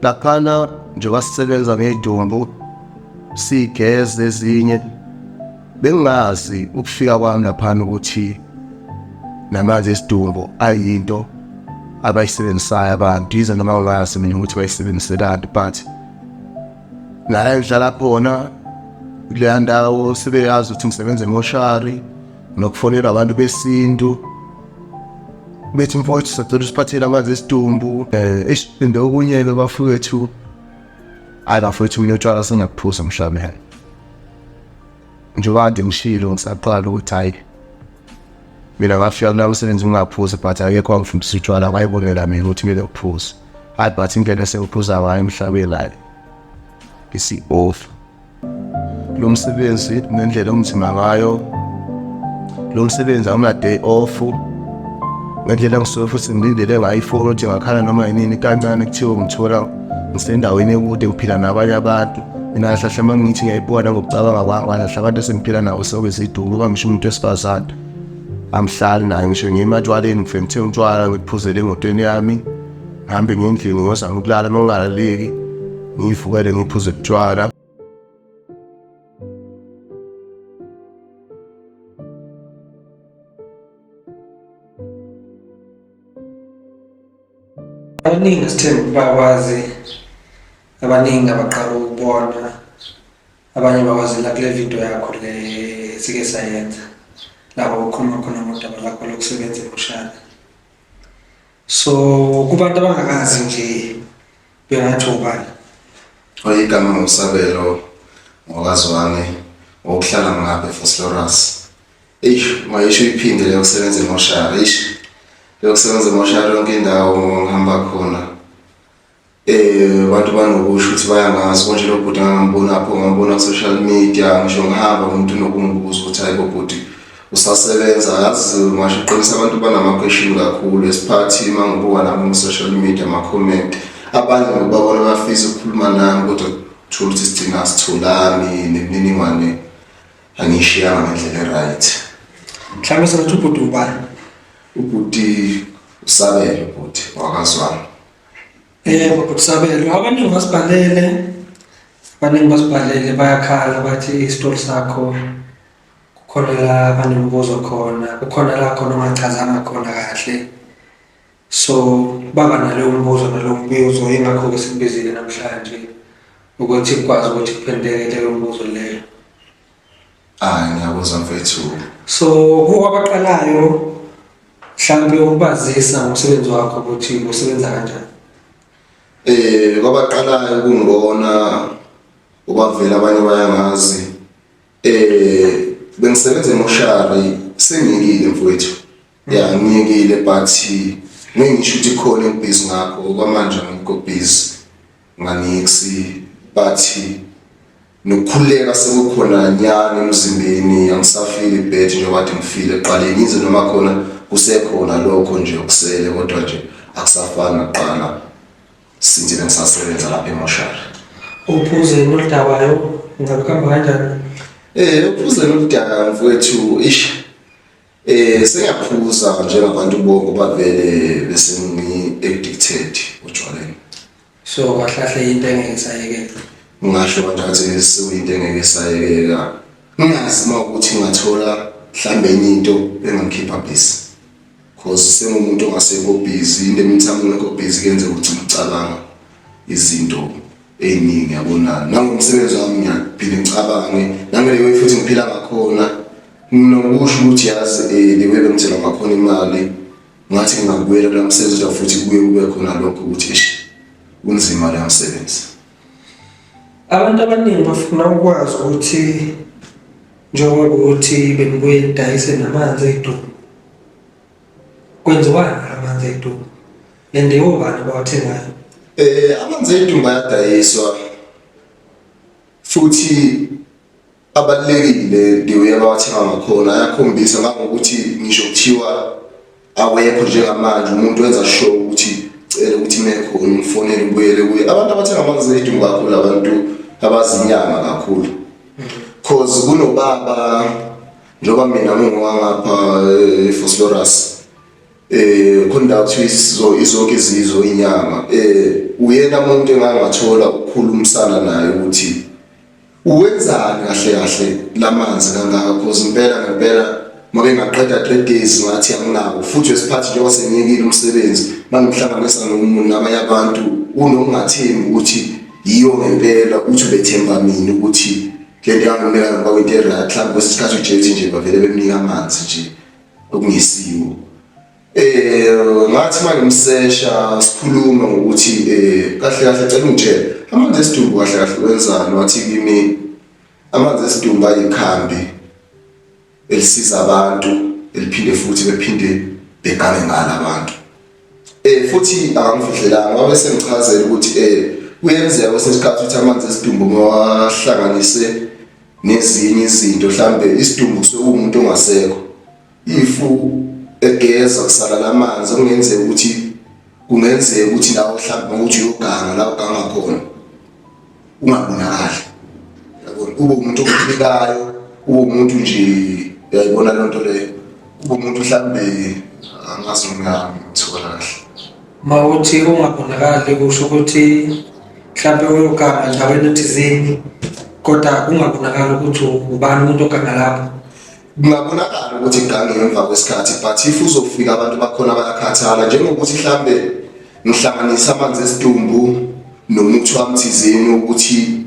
Laphana njengoba sisebenza ngey'dumbu sigeze ezinye, bengingazi ukufika kwami laphana ukuthi namanzi esidumbu ayinto abayisebenzisayo abantu, yize noma ngingazi mina ukuthi bayisebenziselani, but la engihlala khona kuleya ndawo sebeyazi ukuthi ngisebenza emoshari, nokufonela abantu besintu bethi mfowethu sacela usiphathele amanzi esidumbu. Eish, phinde okunye-ke bafowethu, hhayi bafowethu, mina utshwala sengiyakuphuza mhlawumbe njengoba kade ngishilo ngisaqala ukuthi hhayi mina ngafika kula msebenzi ngingaphuzi, but akekho wangifundisa utshwala, wayibonela mina ukuthi kumele uphuze. Hhayi, but indlela esengiphuza ngayo emhlabeni, hhayi isi-off lo msebenzi nendlela onzima ngayo lo msebenzi, awuna day off. Ngendlela ngisuke futhi ngilindele ngayo ifoni ukuthi ngakhala noma yinini kancane, kuthiwe ngithola ngisendaweni ekude, ngiphila nabanye abantu. Mina kahle kahle uma ngithi ngiyayibona ngokucabanga kwami, kahle kahle abantu esengiphila nabo sekuyiziduku, uba ngisho umuntu wesifazane angihlali naye, ngisho ngiye ematshwaleni ngifike ngithenga utshwala ngiphuzele emotweni yami, ngihambe ngendlini ngozama ukulala, uma ungalaleki ngiyivukele ngiphuze utshwala. Abaningi sithemba ukuba bakwazi, abaningi abaqala ukubona, abanye bakwazela kule video yakho le sike sayenza lapho ukhuluma khona ngodaba lakho lokusebenza emoshana. So kubantu abangakazi nje bengathi ubani? Oyigama nguSabelo ngokaZwane, ngokuhlala ngapha eVosloorus. Eish, ungayisho iphinde leyo kusebenza emoshari. Eish, leyo kusebenza emoshari yonke indawo ngihamba khona. Abantu banokusho ukuthi bayangazi konje lo bhuti, ngangambona apho, ngambona ku-social media, ngisho ngihamba umuntu unokungibuza ukuthi hayi bo bhuti usasebenza. Yazi ngasho uqinisa, abantu banama-question kakhulu esiphathi uma ngibuka nami ku-social media ama-comment, abanye ngokubabona bafisa ukukhuluma nami, kodwa thola ukuthi sigcina sitholani nemininingwane angiyishiyanga ngendlela e-right. Mhlawumbe sengathi ubhuti ubani? Ubhuti uSabelo, ubhuti wakazwana. Yebo bhuti Sabelo, abaningi basibhalele, abaningi basibhalele bayakhala bathi isitori sakho kukhona la banemibuzo khona, kukhona la khona ongachazanga khona kahle. So baba naleyo mbuzo nalowo mbuzo, yingakho-ke sikubizile namhlanje ukuthi kukwazi ukuthi kuphendeke leyo mbuzo leyo. Ah, ngiyakuzwa mfethu. So kukwabaqalayo mhlawumbe ukubazisa ngomsebenzi wakho ukuthi usebenza kanjani. Kwabaqalayo ukungibona ubavela, abanye bayangazi. Bengisebenza emoshari, sengiyekile mfowethu. Ya, ngiyekile, but ngeke ngisho ukuthi khona engibhizi ngakho okwamanje, angikho busy nganix, but nokukhululeka sekukhona nyana emzimbeni, angisafili bad njengoba kade ngifile ekuqaleni, yize noma khona kusekhona lokho nje okusele, kodwa nje akusafani nakuqala since bengisasebenza lapha emoshari. Uphuzeni oludakwayo ngabe kuhamba kanjani? Uphuzeni oludaka mfowethu, ish, sengiyaphuza njengabantu bonke bavele bese ngi-addicted otshwaleni. So kahle kahle into engeke isayekeka. Ngingasho kanjalo sekuyinto engeke isayekeka. Ngingazi uma ukuthi ngingathola mhlambe enye into engangikhipha busy. Cause sengumuntu ongasekho busy, into emithamo ungekho busy kuyenzeka ugcine ucabanga izinto ey'ningi, yabona. Nangomsebenzi wami ngiyaphinde ngicabange, nangale way futhi ngiphila ngakhona. Nginokusho ukuthi yazi the way bengithola ngakhona imali, ngathi ngingabuyela kula msebenzi, kodwa futhi kuye kube khona lokho ukuthi eish, kunzima la msebenzi. Abantu abaningi bafuna ukwazi ukuthi njengoba ukuthi benibuye nidayise namanzi ey'dumbu, kwenziwani amanzi ey'dumbu and obani abawathengayo? Amanzi ey'dumbu ayadayiswa futhi abalulekile, the way abawathenga ngakhona ayakhombisa ngangokuthi ngisho kuthiwa awekho njengamanje, umuntu wenza sure ukuthi cela ukuthi mekhona umfonele ubuyele kuye. Abantu abathenga amanzi ey'dumbu kakhulu abantu abazinyanga kakhulu, cause kunobaba, njengoba mina ngingowangapha eVosloorus. Khona indawo kuthiwa izonke izizwe inyanga. Uyena umuntu engangathola ukukhulumisana naye ukuthi uwenzani kahle kahle lamanzi kangaka, cause impela ngempela make ngaqeda 3 days ngathi anginawo, futhi wesiphathi njengoba sengiyekile umsebenzi mangihlanganisa nomuntu nabanye abantu unokungathembi ukuthi yiyo ngempela, uthi ubethemba mina ukuthi le nto yanginika ngoba kwinto e-right. Mhlawumbe kwesinye isikhathi ujethi nje bavele bemnika amanzi nje okungesiwo. Ngathi mangimsesha sikhuluma ngokuthi kahle kahle cela ungitshele amanzi esidumbu kahle kahle wenzani, wathi kimi amanzi esidumbu ayikhambi elisiza abantu eliphinde futhi bephinde begange ngala abantu. Futhi akangifihlelanga, wabe sengichazela ukuthi kuyenzeka kwesinye isikhathi ukuthi amanzi esidumbu ngawahlanganise nezinye izinto, mhlambe isidumbu kusuke kuwumuntu ongasekho, ifu egeza kusala lamanzi okungenzeka ukuthi kungenzeka ukuthi nawe mhlawumbe ngokuthi uyoganga la uganga khona ungabonakali, yabona, ube umuntu ophilikayo, ube umuntu nje, uyayibona loo nto leyo, ube umuntu mhlawumbe angazi noma ngithola kahle. Mawuthi ungabonakali kusho ukuthi mhlawumbe uyoganga endaweni ethizeni kodwa kungabonakali ukuthi ubani umuntu oganga lapho. Kungabonakala ukuthi gange ngemva kwesikhathi, but if uzofika abantu bakhona bayakhathala, njengokuthi mhlambe ngihlanganisa amanzi esidumbu nomuthi wami thizeni ukuthi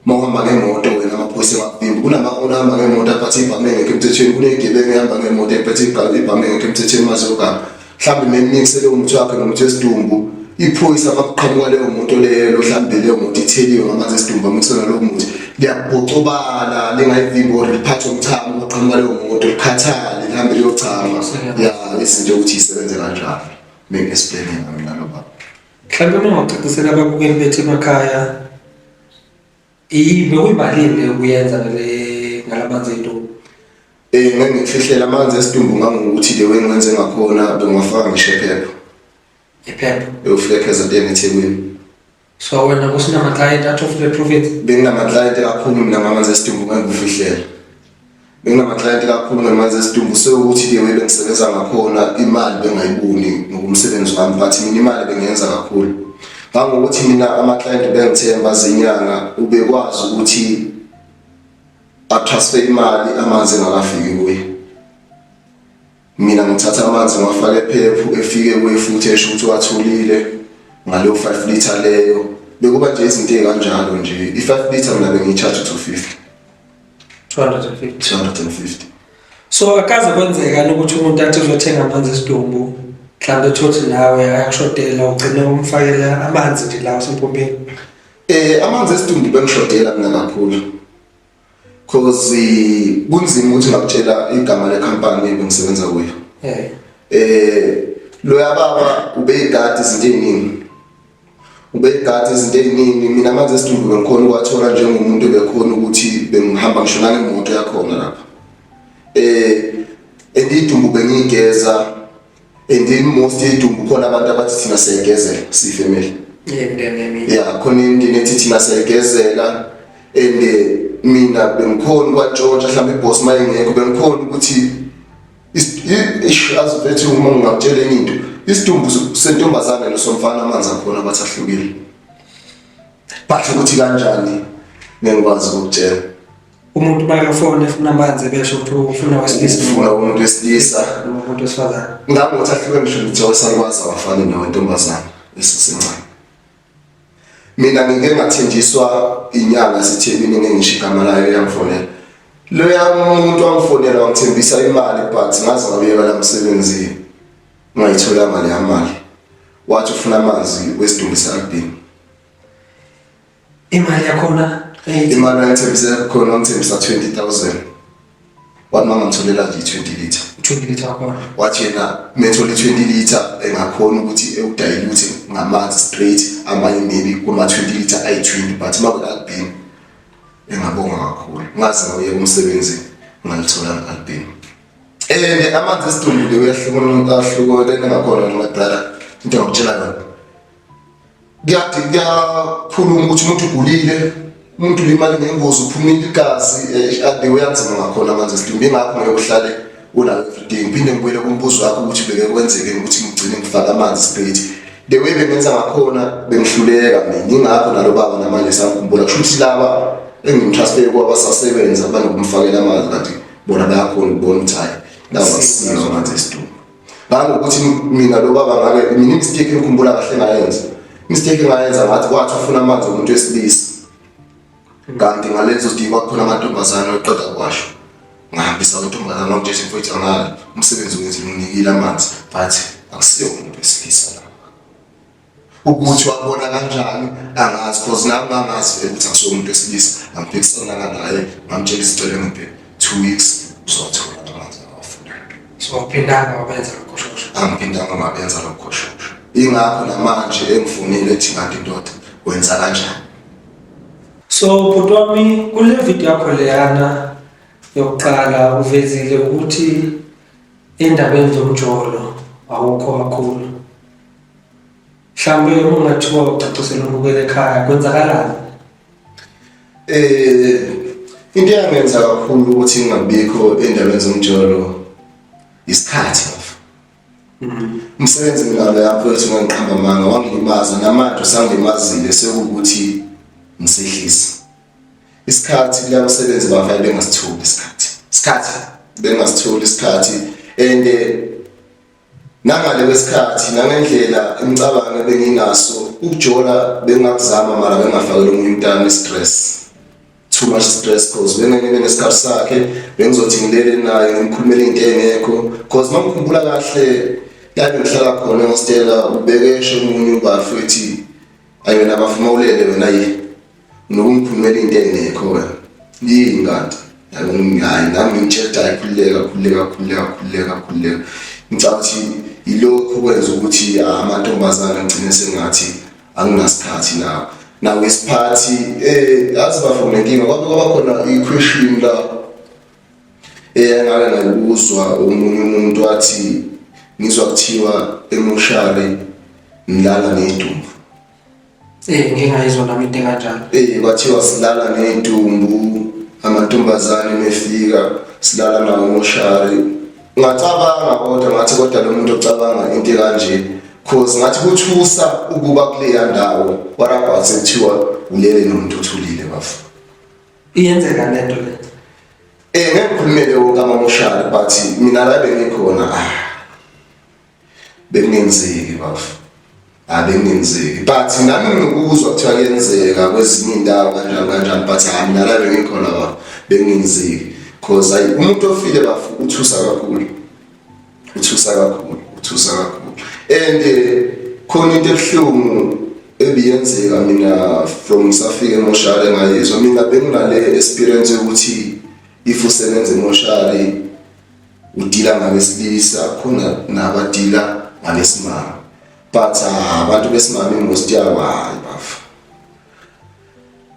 mawuhamba ngemoto wena amaphoyisa engakuvimbi. Kunama-owner ahamba ngemoto aphathe ibhamu engekho emthethweni, kuneyigebengu ehamba ngemoto ephethe ibhamu engekho emthethweni mazoganga, mhlawumbe memikise leyo muthi wakhe nomuthi wesidumbu, iphoyisa makuqhamuka leyo moto leyo, mhlawumbe leyo moto itheliwe ngamanzi esidumbu, amikisela lowo muthi, liyabhocobala lingayivimbi or liphathwe umchamo maqhamuka leyo moto, likhathale lihambe liyochama. Ya, izinto ukuthi isebenze kanjalo mengi-explain-ela mina lo baba. Mhlawumbe uma ungacacisela ababukeli bethu emakhaya, bekuyimalini le ukuyenza ngale ngalamanzi ey'ntombi? Ngeke ngikufihlela, amanzi esidumbu ngangokuthi the way ngiwenze ngakhona bengiwafaka ngisho ephepha. Iphepha. Eyofika eKZN eThekwini. So wena kusinama-client out of the province? Benginama-client kakhulu mina ngamanzi esidumbu, ngeke ngikufihlele. Benginama-client kakhulu ngamanzi esidumbu, sekuthi the way bengisebenza ngakhona imali bengayiboni ngokumsebenzi wami, but mina imali bengiyenza kakhulu. Ngangokuthi mina ama-client bengithemba zinyanga, ubekwazi ukuthi atransfer imali amanzi engakafiki kuye. Mina ngithatha amanzi ngiwafake ephephu, efike kuye futhi esho ukuthi watholile ngaleyo 5 liter leyo. Bekuba nje izinto ey'kanjalo nje. I-5 liter mina bengiyi-charge 250. 250. 250. So akaze kwenzeka ukuthi umuntu athi uzothenga amanzi esidumbu, mhlawumbe ethothi nawe ayakushodela, ugcine umfakela amanzi nje lawa asempompini? Amanzi esidumbu bengishodela mina kakhulu. Cause kunzima ukuthi ngakutshela igama le company bengisebenza kuyo. Loya baba ubeyigadi izinto eziningi. Ubeyigadi izinto eziningi, mina amanzi esidumbu bengikhona ukwathola njengomuntu ebekhona ukuthi bengihamba ngisho nangemoto yakhona lapha. Endidumbu bengigeza, and in most yedumbu khona abantu abathi thina siyayigezela siyifamily. Yebo. Ya, khona imindeni ethi thina siyayigezela, and mina bengikhona ukwatshontsha mhlawumbe iboss mayengekho, bengikhona ukuthi azi bethu uma ngingakutshela enye into, isidumbu sentombazane nesomfana amanzi akhona bathi ahlukile, but ukuthi kanjani ngengikwazi ukukutshela. Umuntu makafona efuna amanzi besho ukuthi ufuna wesilisa, ufuna umuntu wesilisa noma umuntu wesifazane. Ngangokuthi ahluke ngisho ukuthi owasalukwazi awafani nowentombazane esesencane. Mina ngike ngathenjiswa inyanga yaseThekwini, ngeke ngisho igama layo, yangifonela. Loya muntu wangifonela wangithembisa imali, but ngaze ngabuyela la msebenzini ngayitholanga leya mali. Wathi ufuna amanzi wesidumbu se-albino. Imali yakhona? Imali ayithembise khona, wangithembisa 20,000. Wathi mangangitholela nje i-20 liter. 20 liter wakhona. Wathi yena methole i-20 liter engakhona ukuthi ewudayilute ngamanzi straight, amanye maybe kuma-20 liter ayi-20, but uma kwi-albino engabonga kakhulu. Ngaze ngawuyeka umsebenzi ngalithola i-albino. And amanzi esidumbu le uyahlukana ahlukene ngakhona my brother, into engakutshela yona. Kuyakhuluma ukuthi umuntu ugulile, umuntu ulimale ngengozi, uphumile igazi, ade uyanzima ngakhona amanzi esidumbu, ingakho ngeke uhlale Unayo everyday. Ngiphinde ngibuyele kumbuzo wakho ukuthi beke kwenzeke ukuthi ngigcine ngifaka amanzi straight. The way bengenza ngakhona bengihluleka mina, ingakho nalo baba namanje sangikhumbula. Kusho ukuthi laba engimtransfer kwabasasebenza banokumfakela amanzi, kanti bona bayakhona ukubona ukuthi hayi, lawa akusiwo amanzi esidumbu. Ngangokuthi mina lo baba ngabe mina imistake engikhumbula kahle ngayenza, imistake engayenza ngathi kwathi ufuna amanzi omuntu wesilisa, kanti ngalezo diki kwakukhona amantombazane oqeda kwasho. Ngahambisa intombazane, ngamtshela mfowethu, angali umsebenzi wenzile, unginikile amanzi, but akusiyo umuntu wesilisa la. Ukuthi wabona kanjani angazi, cause nami ngangazi vele ukuthi akusiwo umuntu wesilisa. Angiphikisana naye, ngamtshela isicelo, ngiphe 2 weeks uzowathola amanzi awafunayo. So awuphindanga wabenza lokhoshosho? Angiphindanga ngabenza lokhoshosho, ingakho namanje engifunile ethi kanti indoda wenza kanjani. So bhuti wami, kule video yakho leyana yokuqala uvezile ukuthi endabeni zomjolo awukho kakhulu. Mhlawumbe uma ungathiwa ucacisela umbukeli ekhaya, kwenzakalani? Into eyangenza kakhulu ukuthi ngingabikho endabeni zomjolo isikhathi, bafo. Umsebenzi mina lo yafethu, ngangiqamba amanga, wangilimaza, namanje usangilimazile, sekuwukuthi ngisehlisa isikhathi kuya msebenzi bafake bengasitholi isikhathi bengasitholi isikhathi, and nangale kwesikhathi nangendlela imicabango ebenginaso, ukujola bengakuzama, mara bengafakela omunye umntana i-stress, too much stress, cause bengeke ngibe nesikhathi sakhe, bengizothi ngilele naye ngimkhulumele into engekho, cause uma ngikhumbula kahle la bengihlala khona ehostela, ubekeshe omunye ubafethi, ayi wena bafuma ulele wena, yi nokungikhulumela into engekho wena, yini kanti? Yabo, hayi, nami ngimtshela, hayi, khululeka, khululeka, khululeka, khululeka, khululeka. Ngicabanga ukuthi yilokhu kwenza ukuthi amantombazane ngigcine sengathi anginasikhathi nawo. Nawo isiphathi, yazi bafo, nenkinga kwabe kwaba khona i-question la engake ngayibuzwa omunye umuntu, wathi ngizwa kuthiwa emoshari nilala nedumbu. Ngike ngayizwa nami into ekanjalo. Kwathiwa silala nedumbu, amantombazane mefika silala nawo emoshari. Ngacabanga kodwa ngathi, kodwa lo muntu ocabanga into kanje, cause ngathi kuthusa ukuba kuleya ndawo. What about sekuthiwa ulele nomuntu othulile, bafo? Iyenzeka lento le? Ngeke ngikhulumele wonke amamoshari, but mina la bengikhona, bekungenzeki bafo, abengenzeki, but nami ngikuzwa kuthiwa kuyenzeka kwezinye iy'ndawo kanjani kanjani, but hayi, mina la bengikhona bafo bengenzeki, cause ayi, umuntu ofile bafo uthusa kakhulu, uthusa kakhulu, uthusa kakhulu. And khona into ebuhlungu ebiyenzeka mina from ngisafika emoshari engayizwa. Mina benginale experience yokuthi if usebenza emoshari udila ngabesilisa, khona nabadila ngabesimame, but abantu besimame most yabo, hayi bafo,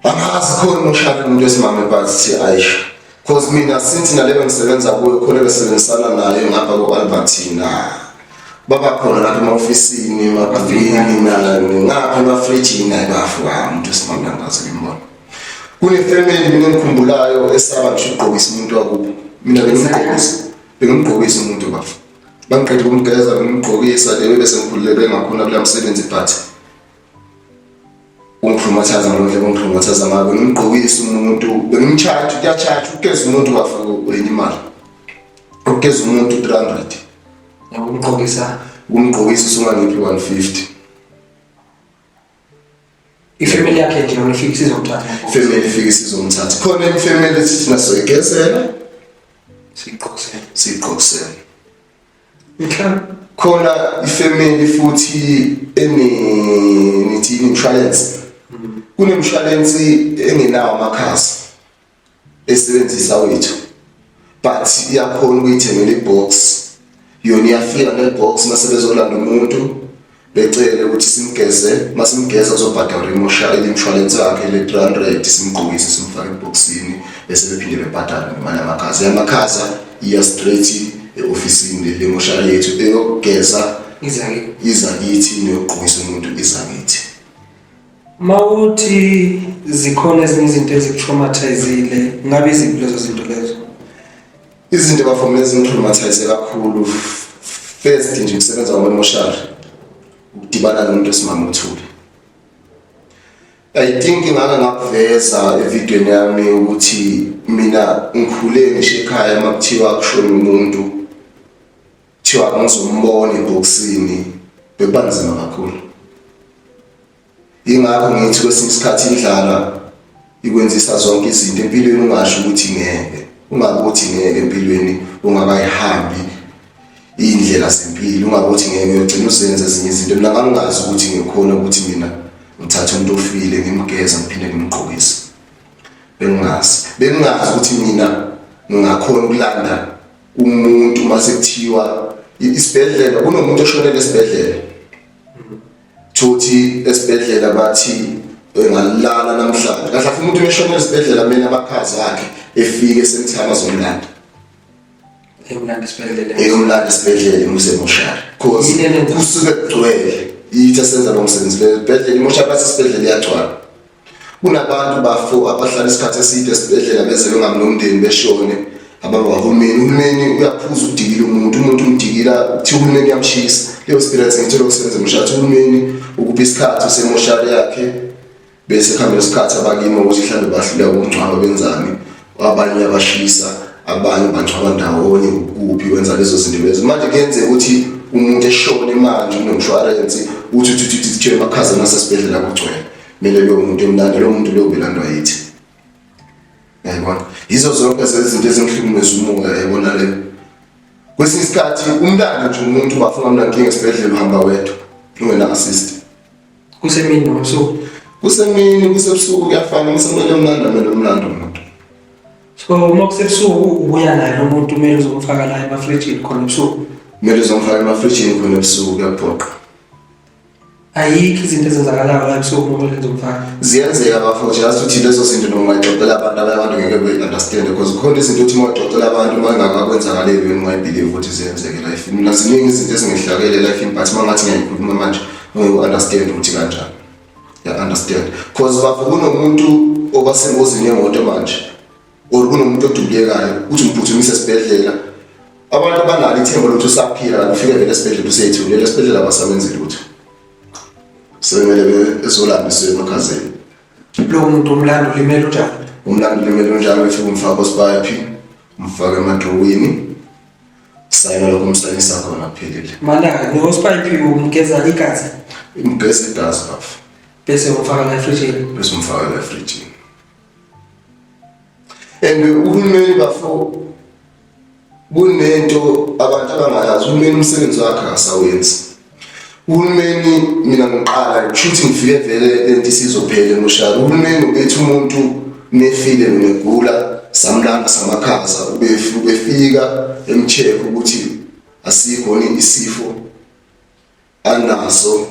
angazi khona emoshari umuntu wesimame, but ayish, cause mina since nalebe ngisebenza kuyo khona besebenzisana naye ngapha ko-Albertina, baba khona lapha ema-ofisini, emabhavini, nani ngapha emafrijini, hayi bafo, hayi, umuntu wesimame angazi ngimbona. Kune-family mina engikhumbulayo esaba ngisho ukugqokisa umuntu wakubo. Mina bengimgqokisa, bengimgqokisa umuntu bafo, bangiqeda ukumgeza bengimgqokisa leyo, bese ngikhulule bengakhona kula msebenzi, but ungihlungathaza ngalo ungihlungathaza ngayo, bengimgqokisa umuntu, bengimcharge, kuyacharge ukugeza umuntu bafo, enye imali ukugeza umuntu 300. Ukumgqokisa? Ukumgqokisa usungangiphi 150. Ifamily yakhe nje yona ifike isizomthatha? Family ifike isizomthatha. Khona ifamily ethi thina soyigezela, siyigqokisele, siyigqokisele. Mhlawumbe khona ifamily futhi ene nithi insurance, kunemshwalensi engenawo amakhasi esebenzisa wethu, but iyakhona ukuyithengela ibox. Yona iyafika nebox mase bezolanda umuntu, becele ukuthi simgeze. Masimgeza kuzobhadalwa imoshari, imshwalense yakhe le 300, simgqokise, simfake eboxini, bese bephinde bebhadale nemali yamakhaza. Yamakhaza iya straight e-ofisini leli moshari yethu, eyokugeza iza ke iza kithi, neyokugqokisa umuntu iza kithi. Mawuthi zikhona ezinye izinto ezikutraumatizile, ngabe iziphi lezo zinto lezo? Izinto bafo ezingitraumatise kakhulu, first nje ukusebenza kwamemoshari, ukudibana nomuntu wesimame uthule. I think ngake ngakuveza evidweni yami ukuthi mina ngikhule ngisho ekhaya uma kuthiwa kushona umuntu, kuthiwa ngizombona ebhokisini, bekuba nzima kakhulu. Ingakho ngithi kwesinye isikhathi indlala ikwenzisa zonke izinto empilweni, ungasho ukuthi ngeke, ungakuthi ngeke empilweni, ungakayihambi iy'ndlela zempilo, ungakuthi ngeke uyogcina uzenze ezinye izinto. Mina ngangingazi ukuthi ngikhona ukuthi mina ngithathe umuntu ofile ngimgeze ngiphinde ngimgqokise, bengingazi ukuthi mina ngingakhona ukulanda umuntu uma sekuthiwa isibhedlela kunomuntu oshonele esibhedlela, Thuthi esibhedlela bathi engalala namhlanje kahle kahle umuntu uyashona esibhedlela mina amakhaza akhe efike semthama zomlanda Eyomlanda esibhedlela. Eyomlanda esibhedlela imuse emoshari cause Yini enenza? Kusuke kugcwele, yithi esenza lo msebenzi le esibhedlela, imoshari bathi esibhedlela iyagcwala. Kunabantu bafo abahlala isikhathi eside esibhedlela beze bengabi nomndeni, beshone, abangahulumeni. Uhulumeni uyaphuza ukudikila umuntu, umuntu umdikila kuthiwa uhulumeni uyamshisa. Leyo experience ngithola ukusebenza emoshari, uhulumeni ukupha isikhathi usemoshari yakhe, bese kuhambe isikhathi abakimi ukuthi mhlawumbe bahluleka ukungcwaba benzani, abanye uyabashisa, abanye bangcwaba ndawonye, kuphi wenza lezo zinto lezo. Manje kuyenzeka ukuthi umuntu eshone manje unomshwarensi, uthi uthi uthi kuthiwe emakhaza nasesibhedlela kugcwele, kumele loyo muntu emlando, loyo muntu loyo belandwa yithi, yayibona. Yizo zonke zezinto ezingihlukumeza umoya, yayibona le. Kwesinye isikhathi umntana nje, umuntu bafuna mnankinga esibhedlela, uhamba wedwa ungena assist. Kusemini noma ebusuku? Kusemini, kusebusuku, kuyafana. Kusemele umlando, kumele umlando umuntu. So uma kusebusuku ubuya naye lo muntu, kumele uzomfaka la emafrijini khona ebusuku? Kumele uzomfaka emafrijini khona ebusuku, kuyaphoqa. Ayikho izinto ezenzakalayo la ebusuku uma kumele nizomfaka? Ziyenzeka bafo, just ukuthi lezo zinto noma ungayixoxela abantu, abanye abantu ngeke beyi-understand because khona izinto uthi uma uxoxela abantu, uma ingakakwenzakaleli wena ungayibelieve ukuthi ziyenzeka elifini. Mina ziningi izinto ezingehlakele elifini, but uma ngathi ngiyayikhuluma manje ngeke u-understand ukuthi kanjani, ya-understand, cause bafo kunomuntu obasengozini yemoto manje or kunomuntu odubulekayo, uthi umphuthumisa esibhedlela, abantu abanalo ithemba lokuthi usaphila, kanti ufike vele esibhedlela useyithulela esibhedlela, abasamenzi lutho, sebemele ezolambiswe emakhazeni. Lowo muntu umlando ulimele unjani? Umlando ulimele unjalo, befike umfake osipayiphi, umfake emadrowini, sayina lokho umsayinisa khona, kuphelile. Mana nosipayiphi umgeza igazi? Umgeza igazi bafo. Bese umfaka la efrijini? Bese umfaka la efrijini. And uhulumeni bafo, kunento abantu abangayazi, uhulumeni umsebenzi wakhe akasawenzi uhulumeni. Mina ngiqala kusho ukuthi ngifike vele lento isizophela emoshari. Uhulumeni ubethi umuntu mefile negula, samlanda samakhaza, ubefika emcheck ukuthi asikho isifo anaso,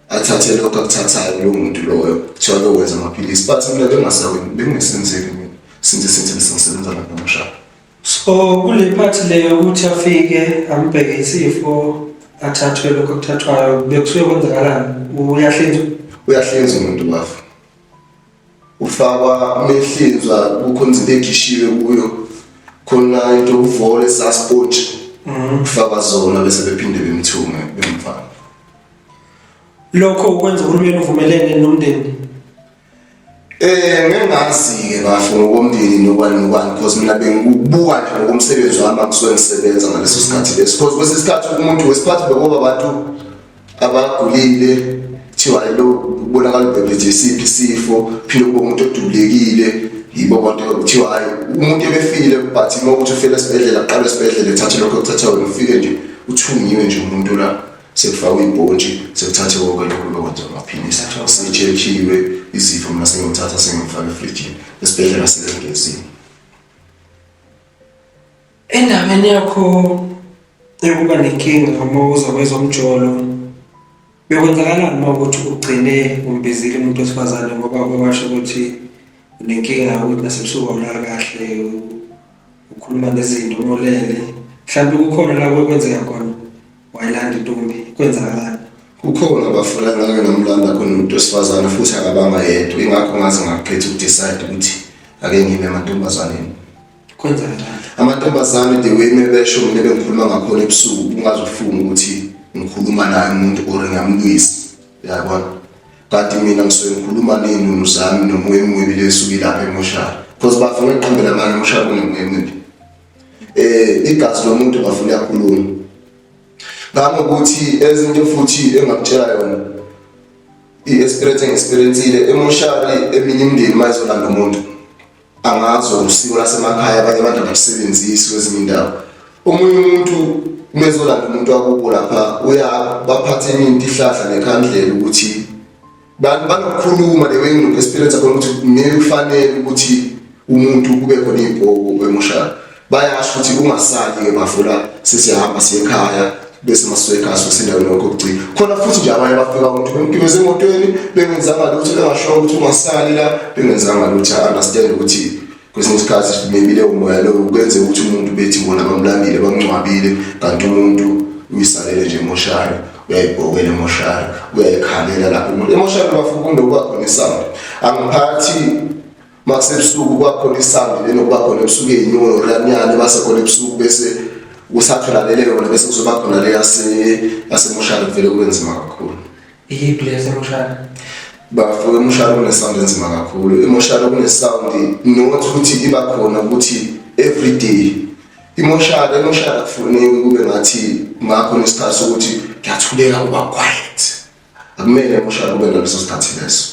athathe lokho akuthathayo kulowo muntu loyo, kuthiwa lokwenza amaphilisi, but mina bengasaweni, bengingesenzeki mina since bese ngisebenza lapha emoshari. So kule part leyo ukuthi afike ambheke isifo, athathwe lokho akuthathwayo, bekusuke kwenzakalani? Uyahlinzwa? Uyahlinzwa umuntu bafo, ufakwa mehlinzwa, kukhona izinto ekhishiwe kuyo, khona into uvole sasponge, kufakwa zona, bese bephinde bemthume bemfaka. Lokho ukwenza uhulumeni uvumelene nomndeni? Ngingazi-ke bafo ngokomndeni nobani nobani, because mina bengikubuka nje ngokomsebenzi wami angisuke ngisebenza ngaleso sikhathi leso, because kwesinye isikhathi umuntu wesikhathi bekuba abantu abagulile, kuthiwa lo kubonakala ubhebhethe isiphi isifo, phinde kube umuntu odubulekile, yibo abantu kuthiwa hayi umuntu ebefile, but uma ukuthi ufile esibhedlela, kuqala esibhedlela ethathe lokho okuthatha wena, ufike nje uthungiwe nje umuntu la, sekufakwe ibhontshi, sekuthathe konke lokhu lokwenza amaphilisi, sechekhiwe izifo, mina sengimthatha sengimfaka efrijini esibhedlela sebengezini. Endabeni yakho yokuba nenkinga uma uza kwezomjolo, bekwenzakalani uma ukuthi ugcine umbizile umuntu wesifazane, ngoba kwasho ukuthi unenkinga yokuthi nasebusuku awulali kahle, ukhuluma nezinto uma ulele, mhlawumbe kukhona la kwenzeka khona wayilanda intombi, kwenzakalani? Kukhona abafuna, ngake ngamlanda khona umuntu wesifazane, futhi akabanga yedwa, ingakho ngaze ngakhetha ukudecide ukuthi ake ngime emantombazaneni. Kwenzakalani? Amantombazane the way mebesho mina bengikhuluma ngakhona ebusuku ungazofunga ukuthi ngikhuluma naye umuntu or ngiyamlwisa, uyabona. Kanti mina ngisuke ngikhuluma ney'nunu zami nomoya omubi lesuke ilapha emoshari, because bafuna ukuqambela amanga, emoshari kunomoya omubi. Igazi lomuntu bafuna uyakhuluma ngangokuthi ezinto futhi engakutshela yona i-experience engi-experience-ile emoshari. Eminye imindeni uma izolanda umuntu, angazi usiko lasemakhaya, abanye abantu abalisebenzisi kwezinye indawo. Omunye umuntu uma ezolanda umuntu wakubo lapha, uya baphathe enye into, ihlahla nekhandlela, ukuthi banokukhuluma le way nginoku-experience khona ukuthi kumele kufanele ukuthi umuntu kube khona iy'mpoko emoshari. Bayasho ukuthi ungasali-ke bavula, sesiyahamba siye ekhaya, bese masuke ekhaya suke sendaweni yonke okugcina khona. Futhi nje abanye bafika umuntu bemgibeze emotweni bengenzanga lutho, bengasho ukuthi ungasali la, bengenzanga lutho. I understand ukuthi kwesinye isikhathi maybe leyo moya loyo kwenze ukuthi umuntu bethi bona bamlandile, bamngcwabile, kanti umuntu uyisalele nje emoshari, uyayibhokela emoshari, uyayikhalela lapho umuntu emoshari. Bafuna kunokuba khona isound, angiphathi makusebusuku kwakhona isound lenokuba khona ebusuku, ey'nyoni oranyane base khona ebusuku, bese usatholalele yona, bese kuzoba khona le yasemoshari, kuvele kube nzima kakhulu. Iyiphi le yasemoshari? Bafike emoshari kunesound enzima kakhulu. Emoshari kunesound, not ukuthi iba khona ukuthi every day. Imoshari akufuneki kube ngathi ngakhona isikhathi sokuthi kuyathuleka, kuba quiet. Akumele emoshari kube naleso sikhathi leso.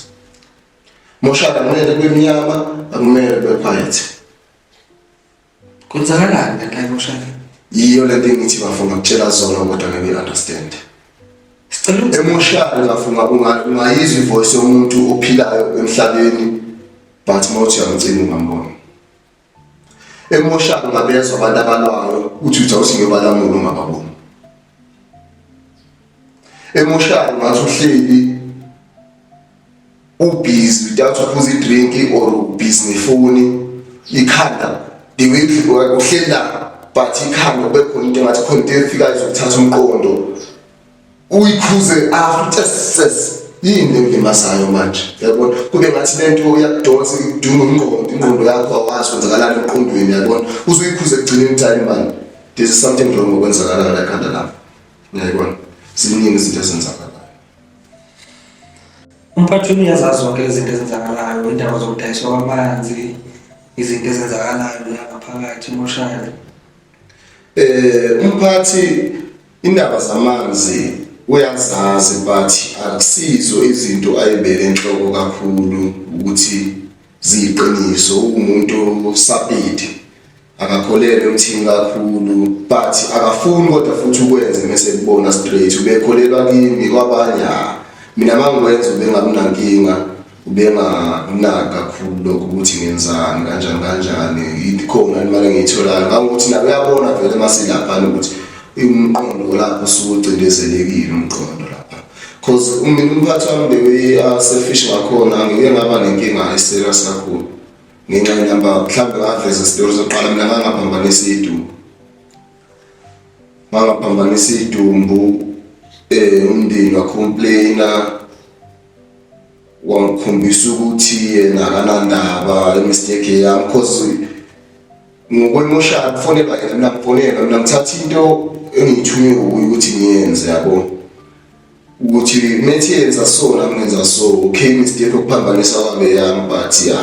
Moshari akumele kube mnyama, akumele kube quiet. Kwenzakalani kanti la emoshari? Yiyo lento engithi bafuna ukutshela zona kodwa ngeke understand. Sicela ukuthi Emoshari ngafunga ungayizwa ivoice yomuntu ophilayo emhlabeni, but mawuthi uyamcina ungambona. Emoshari ungabezwa abantu abalwayo, uthi uthi awuthi ngiyobalamula, ungababoni. Emoshari ungathi uhleli ubhizi without uphuza idrink or ubhizi ngefoni, ikhanda the way uhleli la, but ikhanda kube khona into engathi khona into efikayo izokuthatha umqondo, uyikhuze after ses yini engilimazayo manje, yabona. Kube ngathi lento iyakudonsa, ikudunga umqondo, ingqondo yakho awazi kwenzakalani emqondweni, yabona. Uzuyikhuze ekugcineni time man, there is something wrong okwenzakalayo la ekhanda lapho, uyayibona. Ziningi izinto ezenzakalayo. Umphathi uyazazi zonke lezi zinto ezenzakalayo, indaba zokudayiswa kwamanzi, izinto ezenzakalayo la ngaphakathi emoshari? Umphathi indaba zamanzi uyazazi, but akusizo izinto ayibeke enhloko kakhulu ukuthi ziyiqiniso. Umuntu sapidi, akakholelwa emthini kakhulu, but akafuni kodwa futhi ukwenze mase kubona straight ubekholelwa kimi. Kwabanye, ah, mina mangikwenza ubengakunankinga, ubengakunaki kakhulu lokho ukuthi ngenzani, kanjani kanjani, ikhona imali engiyitholayo, ngangokuthi nawe uyabona vele masilaphana ukuthi umqondo lapho usuke ucindezelekile umqondo lapha, cause mina umphathi wami the way a-selfish ngakhona, angike ngaba nenkinga eserious kakhulu ngenxa yenamba. Mhlawumbe ngaveza isitori sokuqala, mina ngangaphambanisa idumbu, ngangaphambanisa idumbu, umndeni wacomplaina, wangikhombisa ukuthi yena akanandaba imistake yami, cause ngokwemoshali kufonelwa yena, mina ngifonelwa mina, ngithatha into engiyithunywe kuyo ukuthi ngiyenze, yabo, ukuthi methi yenza so, nami ngenza so. Okay, mistake yokuphambanisa kwabe yami, but ya,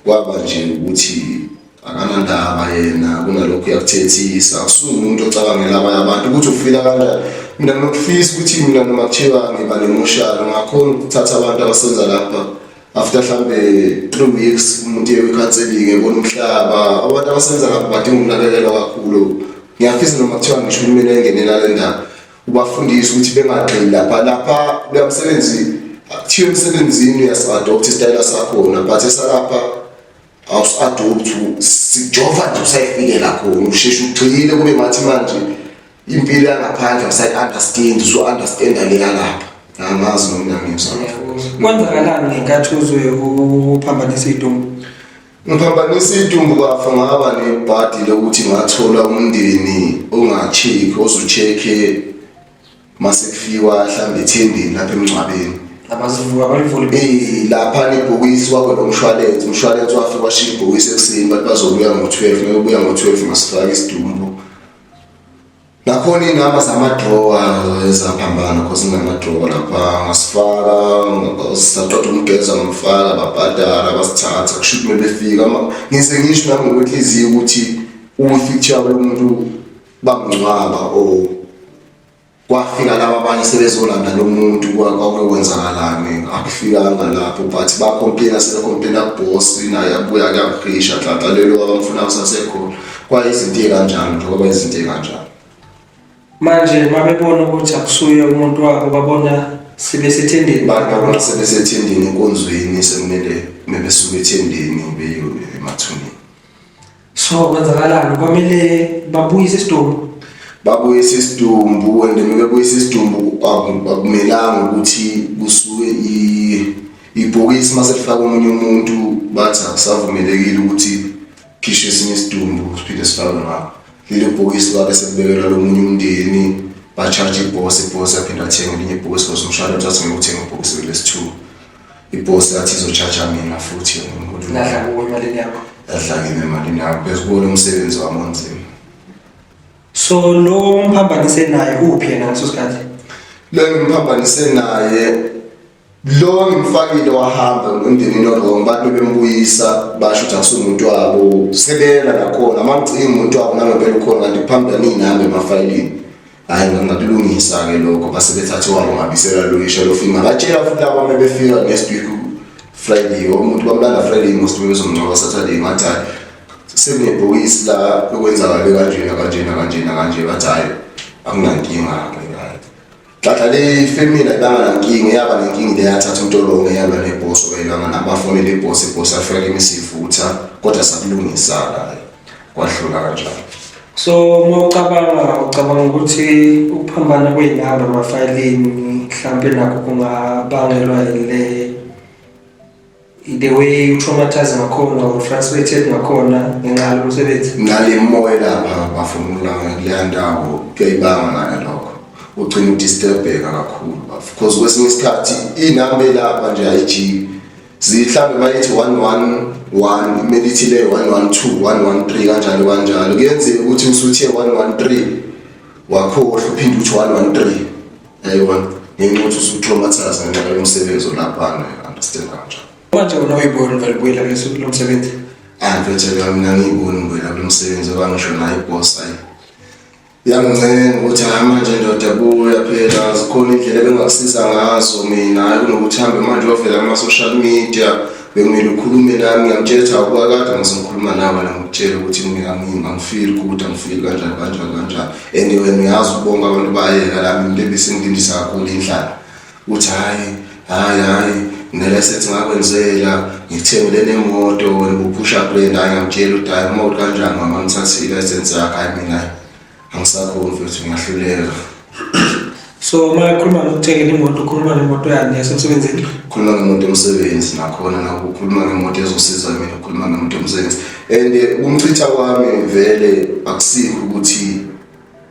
kwaba nje ukuthi akanandaba yena, kunalokhu uyakuthethisa. Akusumuntu ocabangela abanye abantu ukuthi ufila kanjani. Mina nginokufisa ukuthi mina noma kuthiwa ngiba nemoshali, ngakhona ukuthatha abantu abasenza lapha, after mhlambe 3 weeks umuntu uye kwi-counselling, ebona umhlaba. Abantu abasebenza lapha badinga ukunakekelwa kakhulu. Ngiyafisa noma kuthiwa ngisho uhulumeni engenela le ndaba, ubafundise ukuthi bengagxili lapha lapha kuya msebenzi. Kuthiwa emsebenzini uyasi-adopt isitayela sakhona, but esalapha awusi-adopt, sijova nje usayifikela khona, usheshe ugxile, kube ngathi manje impilo yangaphandle awusayi-understand, usu-understanda le yalapha. Angazi noma ngiyangizwa. Kwenzakalani ngenkathi uzwe uphambanisa idumbu? Ngiphambanisa idumbu kafa, ngaba nebhadi lokuthi ngathola umndeni onga-check, ozo-check mase kufikwa mhlambe ethendeni lapha emngcwabeni. Abazivuka abalivuli. Lapha ibhokisi kwakho nomshwalense, umshwalense wafika washiya ibhokisi ekuseni, bathi bazobuya ngo-12, mebebuya ngo-12 ngasifaka isidumbu. Nakhona iy'namba zamadrowa ezaphambana cause nginamadrowa lapha, ngasifaka, saqeda ukumgeza ngamfaka, babhadala basithatha, kusho ukuthi mebefika ngize ngisho nami ngokwenhliziyo ukuthi ufi kuthiwa lo muntu bamngcwaba or kwafika laba abanye sebezolanda lo muntu, kwakwenzakalani, akufikanga lapho, but bacomplaina, sebecomplaina kuboss, naye abuya kuyangihisha nhlanhla lelo abamfuna kusasekhona. Kwayizinto ey'kanjalo nje, kwaba izinto ey'kanjalo. Manje mabebona ukuthi akusuye umuntu wabo, babona sibe sethendeni. Babona sebesethendeni enkonzweni, sekumele mebesuka ethendeni beyo emathuneni. So kwenzakalani? Kwamele babuyise isidumbu. Babuyise isidumbu, and mebebuyisa isidumbu akumelanga ukuthi kusuke ibhokisi mase lifaka omunye umuntu, bathi akusavumelekile ukuthi khishwe esinye isidumbu siphinde sifakwe ngapho. Lelo bhokisi babe sekubekelwa lo munye umndeni, ba-charge ibhosi, ibhosi yaphinda athenga elinye ibhokisi because umshwalense wathi ngeke uthenge ibhokisi lesi-two. Ibhosi yathi izo-charge mina futhi. Ladla kuwe emalini yakho. Yadla kimi emalini yakho, phezu kuwona umsebenzi wami onzima. So lo umphambanise naye uphi yena ngaleso sikhathi? Lo ngimphambanise naye, lo ngimfakile wahamba emndenini o-wrong, bathi bembuyisa basho ukuthi akusumuntu wabo, sebela nakhona mangigcina umuntu wabo nangempela ukhona, kanti phambili niyinamba emafayilini. Hhayi, ngakulungisa-ke lokho, base bethathe wabo ngabisela lo isha lofika, ngabatshela futhi laba uma befika next week Friday, umuntu bamlanda Friday most bebezomngcwaba Saturday, ngathi hhayi sekunebhokisi la okwenzakale kanje nakanje nakanje nakanje, bathi hhayi akunankinga-ke. Nhlanhla le family ayibanga nankinga, yaba nenkinga ile yathatha umntolongo eyalwa nebhosi, obayilwanga nabafonela ibhosi, ibhosi yafika kimi sivutha, kodwa sakulungisa-ke kwadlula kanjalo. So uma ucabanga ukuthi ukuphambana kwey'namba emafayilini mhlampe nakho kungabangelwa ile the way utraumatize ngakhona or frustrated ngakhona ngenxa yalo msebenzi? Nale moya lapha bafumula kuleya ndawo kuyayibanga nayo lokho, ugcina udisturbeka kakhulu bafo, because kwesinye isikhathi iy'namba elapha nje ayijiki, zihlambe bayithi 111, kumele ithi le 112 113 kanjalo kanjalo, kuyenzeka ukuthi usuthe 113 wakhohlwa, uphinde uthi 113, yayibona, ngenxa yokuthi usutraumatize ngenxa yomsebenzi olaphana, understand kanjalo. Manje wena uyibona vele ubuyela kuleso kulo msebenzi? Hayi mfethu, mina ngiyiboni ngibuyela kulo msebenzi, ngoba ngisho nayo ibhosi ayi yangincenga ukuthi hayi manje ndoda buya phela, zikhona indlela ebengakusiza ngazo mina, hayi kunokuthi hambe manje uyovela kuma-social media, bekumele ukhulume nami. Ngiyamtshela ukuthi awukuba kade ngizokhuluma nawe ngikutshela ukuthi mina angifeel good, angifeel kanjani kanjani kanjani, and wena uyazi ukubonga abantu bayeka la, mina into ebisengilindisa kakhulu indlala, uthi hhayi hhayi hhayi nelayisensi ngakwenzela, ngikuthengele nemoto, wena ubuphusha brand. Hhayi, ngiyamtshela ukuthi hhayi uma uthi kanjani mama ngithathe ilayisensi yakho, hhayi mina angisakhoni mfethu, ngiyahluleka. So uma ekhuluma ngokuthengela imoto, ukhuluma ngemoto yani yasemsebenzini? Khuluma ngemoto yomsebenzi, nakhona nakho ukhuluma ngemoto ezosiza mina, ukhuluma ngemoto yomsebenzi, and ukumchitha kwami vele akusikho ukuthi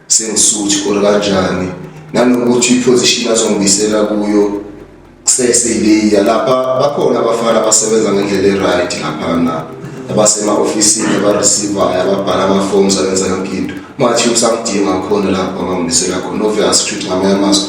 sengisuthi or kanjani, nanokuthi iposition azongibuyisela kuyo kuseseleya lapha, bakhona abafana abasebenza ngendlela e-right laphana, abasema-ofisini, abareceivayo, ababhala ama-forms, abenza yonke into. Mathi usangidinga khona lapho abangibuyisela khona, obvious kusho ukuthi ngamanye amazwi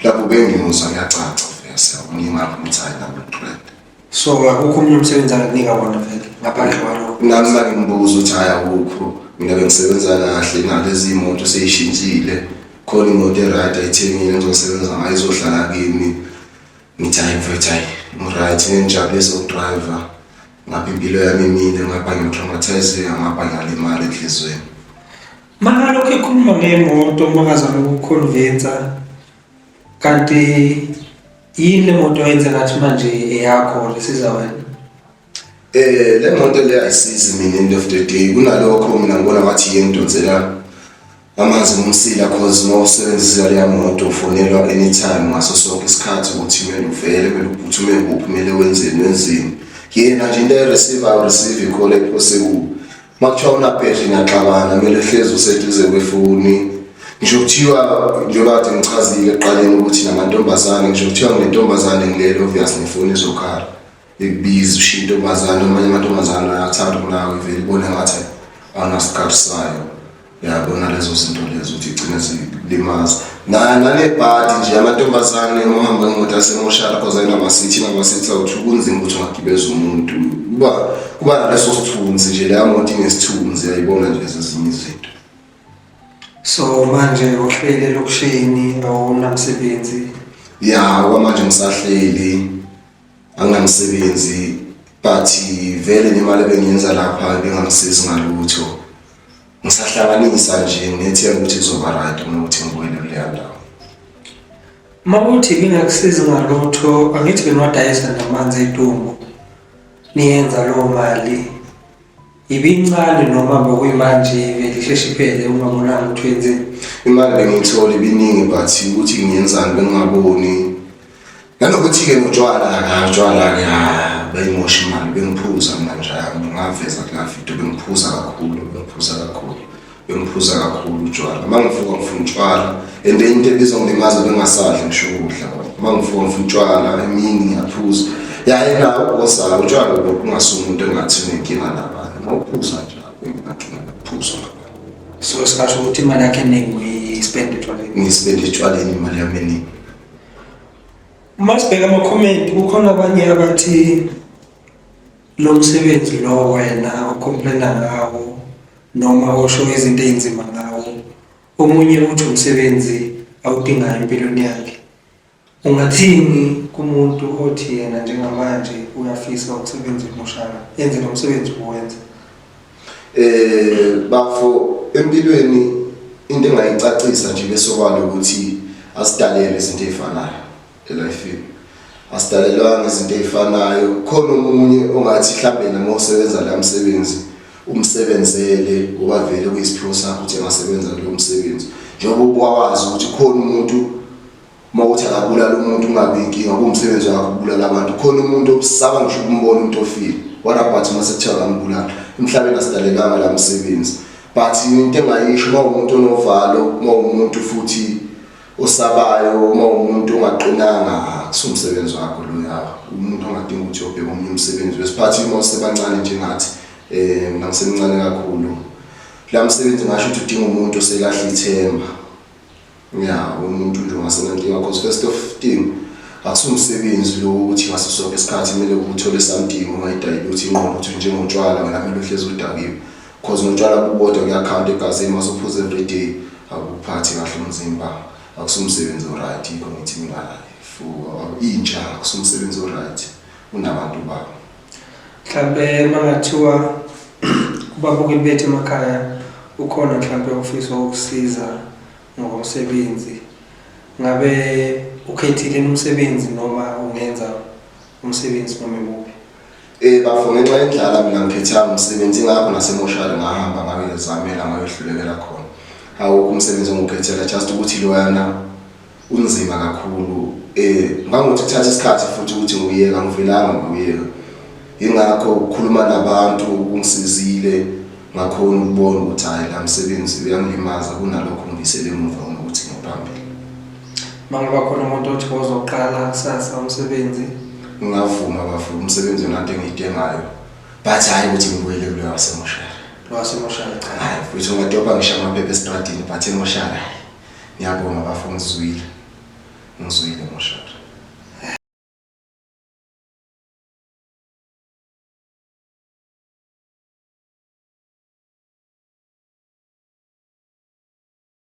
lapho bengimuzwa kuyacaca, obvious ngingakho ukuthi hayi nami ngiqede. So akukho omunye umsebenzi angakunika wona vele ngaphandle kwalowo? Nami mangimbuza ukuthi hhayi awukho, mina bengisebenza kahle nalezi imoto seyishintshile, khona imoto e-right ayithengile ngizosebenza ngayo, izohlala kimi. Ngithi hhayi mfethu, hhayi ngi-right, ngiyangijabulisa ukudrayiva, ngapha impilo yami imile, ngapha ngiyatraumatizeka, ngapha ngiyalimala enhliziyweni. Makalokhu ekhuluma ngemoto, makazama ukuconvinsa, kanti yini le moto yenze ngathi manje eyakho lesiza wena? Le moto le ayisizi mina end of the day, kunalokho mina ngibona ngathi iyengidonsela amanzi ngomsila, cause uma usebenzisa leya moto ufonelwa anytime ngaso sonke isikhathi ukuthi kumele uvele, kumele uphuthume kuphi, kumele wenzeni wenzeni. Yena nje into ayireceive, awureceive icall ephose kubo. Uma kuthiwa unabhedri niyaxabana, kumele hlezi useduze kwefoni. Ngisho kuthiwa njengoba kade ngichazile ekuqaleni ukuthi namantombazane, ngisho kuthiwa nginentombazane ngilele obvious nefoni izokhala. Ikubiza ushiya intombazane, amanye amantombazane ayakuthanda kunawe ivele ibone ngathi awunasikhathi sayo. Yabona lezo zinto lezo ukuthi igcine zilimaza. Nanebhadi nje amantombazane uma uhamba ngemoto yasemoshara cause ayinamasithi inamasithi awuthi kunzima ukuthi ungagibeza umuntu. Kuba naleso sithunzi nje leya moto inesithunzi yayibona nje ezinye izinto. So manje uhleli elokishini awunamsebenzi? Ya, okwamanje ngisahleli anginamsebenzi but vele nemali ebengiyenza lapha ibingangisizi ngalutho. Ngisahlanganisa nje nginethemba ukuthi kuzoba right kunokuthi ngibuyele kuleya ndawo. Uma uthi ibingakusizi ngalutho, angithi beniwadayisa namanzi edumbu niyenza leyo mali. Ibincane noma bekuyimanje vele isheshe iphele ungabonanga ukuthi wenzeni? Imali bengiyithola ibiningi but ukuthi ngiyenzani bengingaboni. Nanokuthi-ke notshwala-ke, utshwala-ke bayimosha imali, bengiphuza mina nje ngaveza kula video bengiphuza kakhulu, bengiphuza kakhulu, bengiphuza kakhulu utshwala. Uma ngivuka ngifuna utshwala and enye into ebizongilimaza bengingasadli ngisho ukudla. Uma ngivuka ngifuna utshwala emini ngiyaphuza. Ya yena ubhosa utshwala kungasuye umuntu engathi unenkinga nabanye. Uma uphuza nje unenkinga nokuphuza nabanye. So singasho ukuthi imali yakhe eningi uyispende etshwaleni? Ngiyispende etshwaleni imali yami eningi. Uma sibheka amakhomenti kukhona abanye abathi lo msebenzi lo wena ocomplaina ngawo noma osho izinto ey'nzima ngawo, omunye uthi umsebenzi awudingayo empilweni yakhe. Ungathini kumuntu othi yena njengamanje uyafisa ukusebenza emoshara, enze lo msebenzi ubuwenza? Bafo empilweni into engayicacisa nje besobala ukuthi asidalelwe izinto ezifanayo elifini. Asidalelwanga izinto ezifanayo. Khona omunye ongathi mhlambe noma usebenza la msebenzi umsebenzele ngoba vele kuyisiphiwo sakho ukuthi engasebenza kulo msebenzi. Njengoba ubuwazi ukuthi khona umuntu uma uthi akabulala umuntu ungabi inkinga kuwumsebenzi wakhe ukubulala abantu. Khona umuntu osaba ngisho ukumbona umuntu ofile. What about uma sekuthiwa akambulala? Emhlabeni asidalelwanga la msebenzi. But into engayisho uma umuntu onovalo, uma umuntu futhi osabayo, uma umuntu ongaqinanga, akusumsebenzi wakho loya. Umuntu ongadinga ukuthi uyobheka omunye umsebenzi. Wesiphathi uma usebancane njengathi, mina ngisemncane kakhulu. La msebenzi ngasho ukuthi udinga umuntu oselahla ithemba. Ya, umuntu nje ongasenankinga because first of thing akusumsebenzi lo ukuthi ngaso sonke isikhathi kumele uthole something ungayidayile ingqondo ukuthi njengotshwala wena kumele uhlezi udakiwe. Because notshwala bubodwa kuyakhawunta egazini mase uphuza every day akuphathi kahle umzimba. Akusumsebenzi o-right yikho ngithi mina for intsha akusumsebenzi o-right unabantu bawo. Mhlampe mangathiwa kubabukeli bethu emakhaya ukhona mhlampe ofisa ukusiza ngokomsebenzi, ngabe ukhethile umsebenzi noma ungenza umsebenzi noma imuphi? Bafo ngenxa yendlala mina ngikhethanga umsebenzi ingakho nasemoshari ngahamba ngayozamela ngayohlulekela khona. Awukho umsebenzi engiwukhethela just ukuthi loyana unzima kakhulu. Ngangokuthi kuthatha isikhathi futhi ukuthi ngiyeka ngivelanga ngiyeka. Ingakho ukukhuluma nabantu kungisizile ngakhona ukubona ukuthi hhayi la msebenzi uyangilimaza kunalokho ngibuyisele emuva kunokuthi ngiphambili. Uma ngaba khona umuntu othi wozoqala kusasa umsebenzi? Ngingavuma bafo, umsebenzi yona nto engiyidingayo. But hhayi ukuthi ngibuyele kuloya wasemoshari. Lo wasemoshari cha. Hhayi futhi ungadobha ngisho amaphepha esitradini but emoshari hhayi. Ngiyabonga bafo ngizwile. Ngizwile emoshari.